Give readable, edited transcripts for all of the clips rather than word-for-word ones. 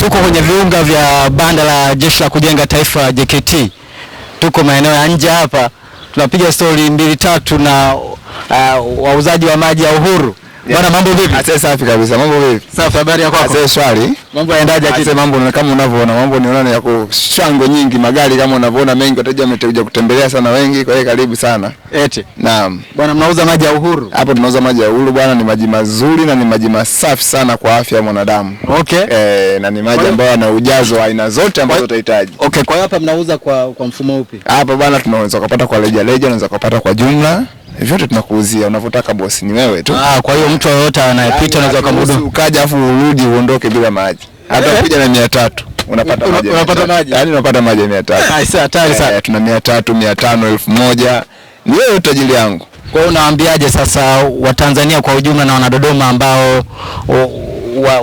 Tuko kwenye viunga vya banda la Jeshi la Kujenga Taifa JKT. Tuko maeneo ya nje hapa, tunapiga stori mbili tatu na wauzaji wa maji ya Uhuru. Bwana, mambo vipi? Asante, safi kabisa. Mambo vipi? Safi, habari ya kwako? Asante, shwari. Mambo yaendaje akili? Asante, mambo ni kama unavyoona, mambo ni ya shangwe nyingi, magari kama unavyoona mengi, wateja wamekuja kutembelea sana wengi, kwa hiyo karibu sana. Eti. Naam. Bwana, mnauza maji ya Uhuru? Hapo tunauza maji ya Uhuru bwana, ni maji mazuri na ni maji masafi sana kwa afya ya mwanadamu. Okay. Na ni maji ambayo yana ujazo wa aina zote ambazo utahitaji. Okay, kwa hiyo hapa mnauza kwa mfumo upi? Hapa bwana tunaweza kupata kwa reja reja, unaweza kupata kwa jumla. Vyote tunakuuzia unavyotaka bosi, ni wewe tu. Ah, kwa hiyo mtu yeyote anayepita unaweza kumhudumu. Ukaja afu urudi uondoke bila maji. Hata ukija na 300 unapata maji. Unapata maji. Yaani unapata maji 300. Ah, si hatari sana. Tuna 300, 500, 1000. Ni wewe utajiri yangu. Kwa hiyo unawaambiaje sasa Watanzania kwa ujumla na Wanadodoma ambao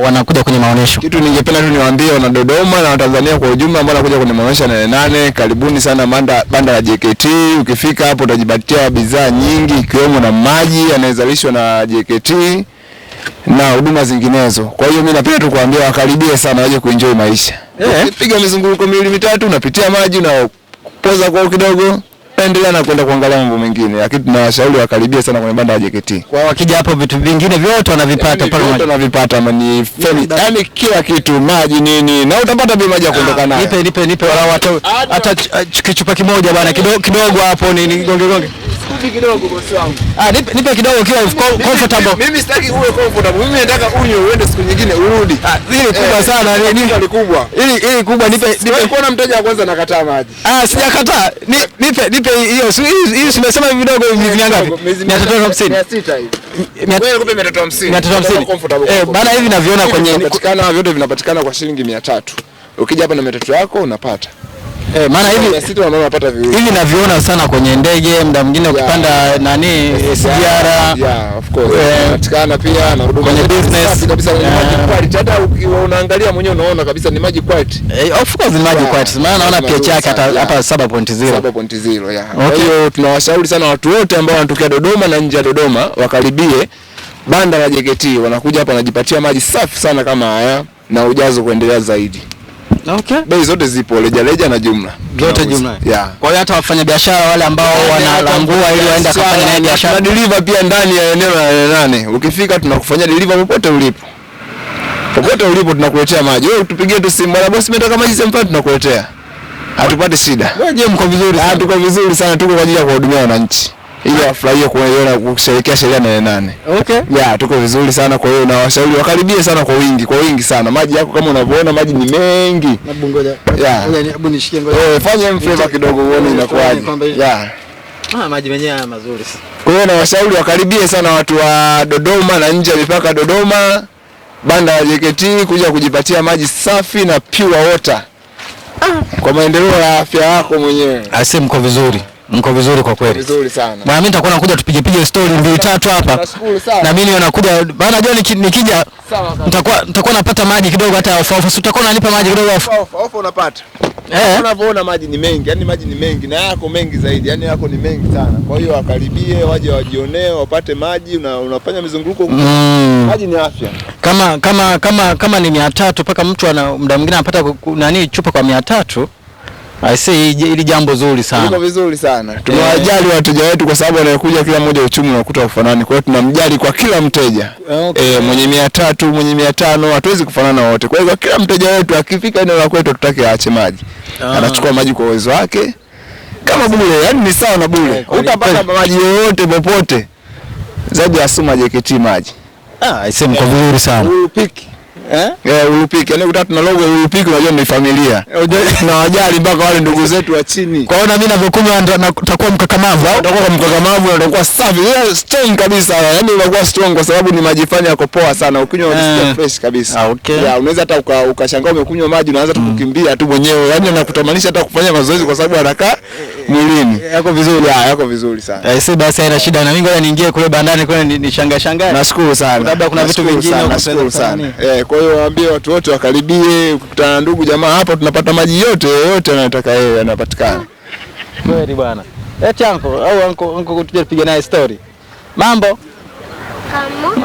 wanakuja kwenye maonesho? Kitu ningependa tu niwaambie Wanadodoma na Watanzania kwa ujumla ambao wanakuja kwenye maonesho ya 8/8, karibuni sana banda la JKT. Ukifika hapo utajipatia bidhaa nyingi ikiwemo na maji yanayozalishwa na JKT na huduma zinginezo. Kwa hiyo mimi napenda tu kuambia wakaribie sana waje kuenjoy maisha. Ukipiga mizunguko miwili mitatu unapitia maji na kupoza kwao kidogo, endelea na kwenda kuangalia mambo mengine, lakini tunawashauri wakaribie sana kwenye banda la JKT. Kwa wakija hapo vitu vingine vyote wanavipata pale, vyote wanavipata, ni feni, yani kila kitu, maji nini, na utapata bei maji ya kuondoka nayo. Nipe wala hata kichupa kimoja bwana, kidogo hapo ni gonge gonge. Sikupi kidogo bosi wangu. Ah, nipe kidogo kiwa comfortable. Mimi sitaki uwe comfortable. Mimi nataka unywe uende siku nyingine urudi. Ah, hili kubwa sana, ni kubwa. Hili kubwa nipe. Kuona mteja wa kwanza anakataa maji. Ah, sijakataa. Nipe hiyo. Hii simesema hivi vidogo hivi ni ngapi? 350. 600 hivi. Wewe nikupe 350. 350. Bana hivi naviona kwenye vinapatikana, vyote vinapatikana kwa shilingi 300. Ukija hapa na 300 yako unapata. Maana hivi 600 unapata viwili. Hivi naviona sana kwenye ndege, muda mwingine ukipanda nani SGR. Yeah, of course. Inapatikana pia na huduma kwenye business kabisa, ni maji quality. Hata ukiwa unaangalia mwenyewe unaona kabisa ni maji quality. Of course ni maji quality. Maana naona pH yake hata hapa 7.0. 7.0, yeah. Kwa hiyo tunawashauri sana watu wote ambao wanatokea Dodoma na nje ya Dodoma wakaribie banda la JKT, wanakuja hapa wanajipatia maji safi sana kama haya na ujazo kuendelea zaidi. Okay. Bei zote zipo, reja reja na jumla. Zote jumla. Yeah. Kwa hiyo hata wafanyabiashara wale ambao wanalangua ili waende kufanya naye biashara. Tuna deliver pia ndani ya eneo la 8. Ukifika tunakufanyia deliver popote ulipo. Popote ulipo tunakuletea maji. Wewe utupigie tu simu, bwana bosi, nataka maji sehemu fulani, tunakuletea. Hatupati shida. Wewe je, mko vizuri sana? Tuko vizuri sana, tuko kwa ajili ya kuwahudumia wananchi ili wafurahie kuona kusherehekea sherehe ya 8/8. Okay. Yeah, tuko vizuri sana, kwa hiyo nawashauri wakaribie sana kwa wingi sana. Maji yako kama unavyoona maji ni mengi. Hebu ngoja. Hebu nishikie ngoja. Fanya flavor kidogo uone inakuwaje. Yeah. Ah, maji yenyewe haya mazuri. Kwa hiyo nawashauri wakaribie sana watu wa Dodoma na nje ya mipaka Dodoma, banda la JKT kuja kujipatia maji safi na pure water. Kwa maendeleo ya afya yako mwenyewe. Asi, mko vizuri. Mko vizuri kwa kweli. Vizuri sana. Bwana, mimi nitakuwa nakuja tupige pige story mbili tatu hapa. Nashukuru sana. Na mimi nakuja, maana najua nikija nitakuwa napata maji kidogo hata ofa ofa. Utakuwa unanipa maji kidogo ofa. Ofa ofa unapata. Unavyoona maji ni mengi, yani maji ni mengi na yako mengi zaidi, yani yako ni mengi sana. Kwa hiyo wakaribie, waje wajionee, wapate maji, unafanya mizunguko. Maji ni afya. Kama ni 300 mpaka mtu ana muda mwingine anapata nani chupa kwa 300. I see, hili jambo zuri sana. Liko vizuri sana. Tunawajali wateja wetu kwa sababu wanakuja kila mmoja uchumi unakuta ufanani. Kwa hiyo tunamjali kwa kila mteja. Okay. Mwenye 300, mwenye 500, hatuwezi kufanana wote. Kwa hiyo kila mteja wetu akifika eneo la kwetu tutaki aache maji. Anachukua maji kwa uwezo wake. Kama bure, yani ni sawa na bure. Utapata maji yoyote popote. Zaidi ya Suma JKT maji. Ah, I see, mko vizuri sana. Urupiki. Urupiki. Yaani ukitaka tuna logo Urupiki unajua ni familia. Tunawajali mpaka wale ndugu zetu wa chini. Kwa hiyo na mimi ninavyokunywa nitakuwa mkakamavu au? Utakuwa mkakamavu na utakuwa safi. Yeah, strong kabisa. Yaani unakuwa strong kwa sababu ni maji fani yako poa sana. Ukinywa unajisikia fresh kabisa. Ah, okay. Yeah, unaweza hata ukashangaa umekunywa maji unaanza tu kukimbia tu mwenyewe. Yaani anakutamanisha hata kufanya mazoezi kwa sababu anakaa mwilini. Yako vizuri. Yeah, yako vizuri sana. Si basi haina shida. Na mimi ngoja niingie kule bandani kule nishangae shangae. Nashukuru sana. Labda kuna vitu vingine. Nashukuru sana. Kwa hiyo waambie watu wote wakaribie, ukikutana na ndugu jamaa hapa tunapata maji yote yote anayotaka yeye yanapatikana. Kweli bwana. Eti anko au anko tuje tupige naye story. Mambo? Kama